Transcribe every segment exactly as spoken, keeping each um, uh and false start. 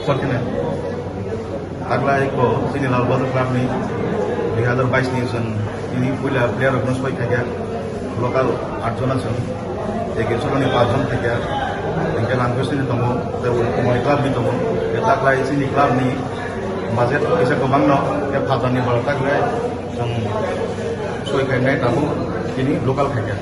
Sorkina. Taglai ko chini Lal Bahadur Club ni dui hazar bais ni chwng tini puila player rok no soi khaikha, local aat jona chwng, tei ke chwng ni paanch jon khaikha, hingke Ramkristo ni tongo, tei Umoli Club ni tongo, tei taglai chini club ni budget kisa kwbang no, tei phatar ni borok taglai chwng soi khainai tabuk tini local khaikha.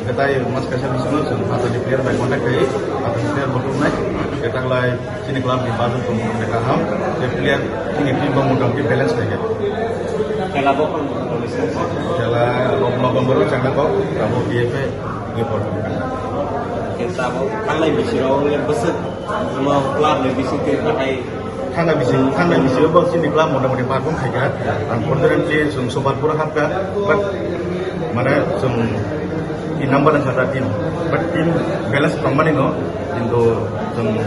Hingke tai mas kaisa bisingo chwng phatarni player bai contact khai, phatarni player bothop nai, hingke taglai chini club ni budget tong khe kaham, tei player chini team bo motamoti balance khai khe. Khela bo kon kon se? Khela November o changna kok, abo B F A ni por. Khe tabuk tanglai bisiro wngya bwswk mo club ni bising twi bahai Thanda bisi, thanda bisi bo chini club motamoti perform khaikha. Unfortunately, chwng super pura hapkha, but mane chwng in number wngkha ta team, but team balance tongmani no, kintu chwng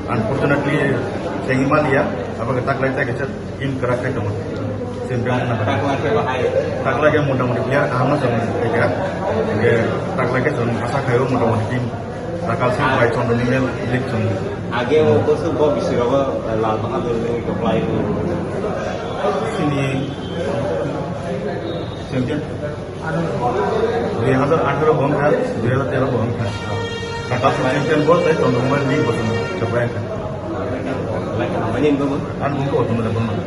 unfortunately chengwi maliya, abo khe taklai tai kaisa team kwrak khai tongo. Champion wngna bagwi. Taklai khe bahai. Taklai khe motamoti player kaham no chwng khaikha, hingke taklai khe chwng asa khaio motamoti team. Takal sing bai chondoni mel lik chwng. Age o bwswk bo bisi rogo Lal Bahadur ni koplai. Sini champion. Dui hazar atharo bo wngkha, dui hazar tero bo wngkha. Takal sing champion bo tei chondoni mel lik bo chwng koplai wngkha. Ani bumung ko chondoni mel.